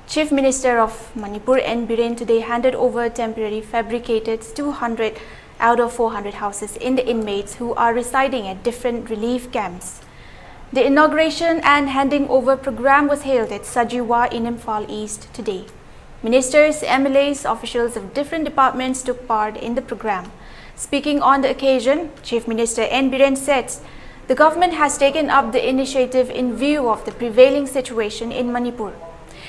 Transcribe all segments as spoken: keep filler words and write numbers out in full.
Chief Minister of Manipur N Biren today handed over temporary fabricated two hundred out of four hundred houses in the inmates who are residing at different relief camps. The inauguration and handing over program was held at Sajiwa in Imphal East today. Ministers, M L As, officials of different departments took part in the program. Speaking on the occasion, Chief Minister N Biren said the government has taken up the initiative in view of the prevailing situation in Manipur.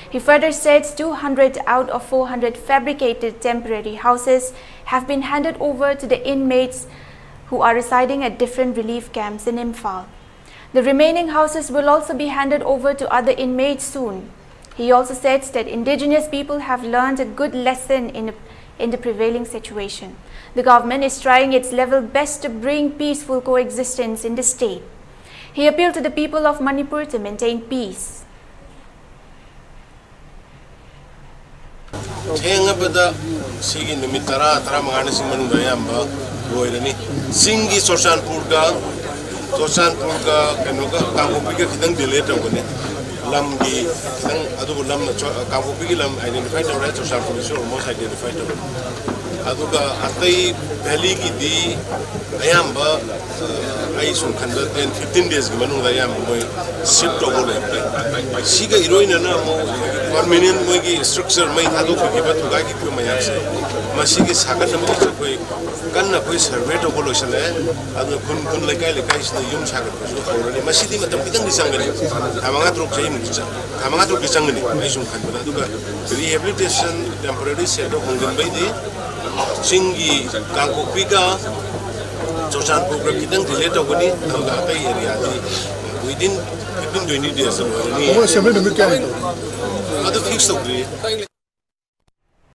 He further said two hundred out of four hundred fabricated temporary houses have been handed over to the inmates who are residing at different relief camps in Imphal. The remaining houses will also be handed over to other inmates soon. He also said that indigenous people have learned a good lesson in, in the prevailing situation. The government is trying its level best to bring peaceful coexistence in the state. He appealed to the people of Manipur to maintain peace. ꯊꯦꯡꯉꯕꯗ ꯁꯤꯒꯤ ꯅꯨꯃꯤꯠ ꯇꯔꯥ ꯇꯔꯥꯃꯉꯥꯅꯤ ꯁꯤ ꯃꯅꯨꯡꯗ ꯑꯌꯥꯝꯕ ꯂꯣꯏꯔꯅꯤ꯫ ꯆꯤꯡꯒꯤ ꯆꯨꯔꯆꯥꯟꯄꯨꯔꯒ ꯆꯨꯔꯆꯥꯟꯄꯨꯔꯒ ꯀꯩꯅꯣꯒ ꯀꯥꯡꯄꯣꯛꯄꯤꯒ ꯈꯤꯇꯪ ꯗꯤꯂꯦ ꯇꯧꯒꯅꯤ꯫ ꯂꯝꯒꯤ ꯈꯤꯇꯪ ꯑꯗꯨꯕꯨ ꯂꯝꯅ ꯆꯨ- ꯀꯥꯡꯄꯣꯛꯄꯤꯒꯤ ꯂꯝ ꯑꯥꯏꯗꯦꯟꯇꯤꯐꯥꯏ ꯇꯧꯔꯦ, ꯆꯨꯔꯆꯥꯟꯄꯨꯔꯒꯤꯁꯨ ꯑꯣꯜꯃꯣꯁ ꯑꯥꯏꯗꯦꯟꯇꯤꯐꯥꯏ ꯇꯧꯔꯦ꯫ ꯑꯗꯨꯒ ꯑꯇꯩ ꯚꯦꯂꯤꯒꯤꯗꯤ ꯑꯌꯥꯝꯕ ꯑꯩ ꯁꯨꯝ ꯈꯟꯕ ꯇꯦꯟ ꯐꯤꯐꯇꯤꯟ ꯗꯦꯖꯀꯤ ꯃꯅꯨꯡꯗ ꯑꯌꯥꯝꯕ ꯃꯣꯏ ꯁꯤꯞ ꯇꯧꯕ ꯂꯩꯔꯦ꯫ ꯁꯤꯒ ꯏꯔꯣꯏꯅꯅ ꯑꯃꯨꯛ ꯄꯔꯃꯤꯅꯦꯟ ꯃꯣꯏꯒꯤ ꯏꯁꯇ꯭ꯔꯛꯆꯔ ꯃꯩ ꯊꯥꯗꯣꯛꯄꯤꯈꯤꯕ ꯊꯨꯒꯥꯏꯈꯤꯕ ꯃꯌꯥꯝꯁꯦ ꯃꯁꯤꯒꯤ ꯁꯥꯒꯠꯅꯕꯒꯤꯁꯨ ꯑꯩꯈꯣꯏ ꯀꯟꯅ ꯑꯩꯈꯣꯏ ꯁꯔꯚꯦ ꯇꯧꯕ ꯂꯣꯏꯁꯤꯜꯂꯛꯑꯦ꯫ ꯑꯗꯨꯅ ꯈꯨꯟ ꯈꯨꯟ ꯂꯩꯀꯥꯏ ꯂꯩꯀꯥꯏꯁꯤꯗ ꯌꯨꯝ ꯁꯥꯒꯠꯄꯁꯨ ꯍꯧꯔꯅꯤ꯫ ꯃꯁꯤꯗꯤ ꯃꯇꯝ ꯈꯤꯇꯪꯗꯤ ꯆꯪꯒꯅꯤ, ꯊꯥ ꯃꯉꯥ ꯇꯔꯨꯛ ꯆꯍꯤꯃꯨꯛꯇꯤ ꯆꯪ ꯊꯥ ꯃꯉꯥ ꯇꯔꯨꯛꯇꯤ ꯆꯪꯒꯅꯤ ꯑꯩ ꯁꯨꯝ ꯈꯟꯕꯗ꯫ ꯑꯗꯨꯒ ꯔꯤꯍꯦꯕꯤꯂꯤꯇꯦꯁꯟ ꯇꯦꯝꯄꯣꯔꯦꯔꯤ ꯁꯦꯠꯇꯣ ꯍꯣꯡꯖꯤꯟꯕꯩꯗꯤ ꯆꯤꯡꯒꯤ ꯀꯥꯡꯄꯣꯛꯄꯤꯒ ꯆꯨꯔꯆꯥꯟꯄꯨꯔꯒ ꯈꯤꯇꯪ ꯗꯤꯂꯦ ꯇꯧꯒꯅꯤ꯫ ꯑꯗꯨꯒ ꯑꯇꯩ ꯑꯦꯔꯤꯌꯥꯗꯤ ꯋꯤꯗꯤꯟ ꯐꯤꯐꯇꯤꯟ ꯇ꯭ꯋꯦꯟꯇꯤ ꯗꯦꯖꯇ ꯂꯣꯏꯔꯅꯤ꯫ ꯑꯩꯈꯣꯏ ꯑꯦꯁꯦꯝꯕ꯭ꯂꯤ ꯅꯨꯃꯤꯠ ꯀꯌꯥꯅꯤ? ꯑꯗꯨ ꯐꯤꯛꯁ ꯇꯧꯗ꯭ꯔꯤ꯫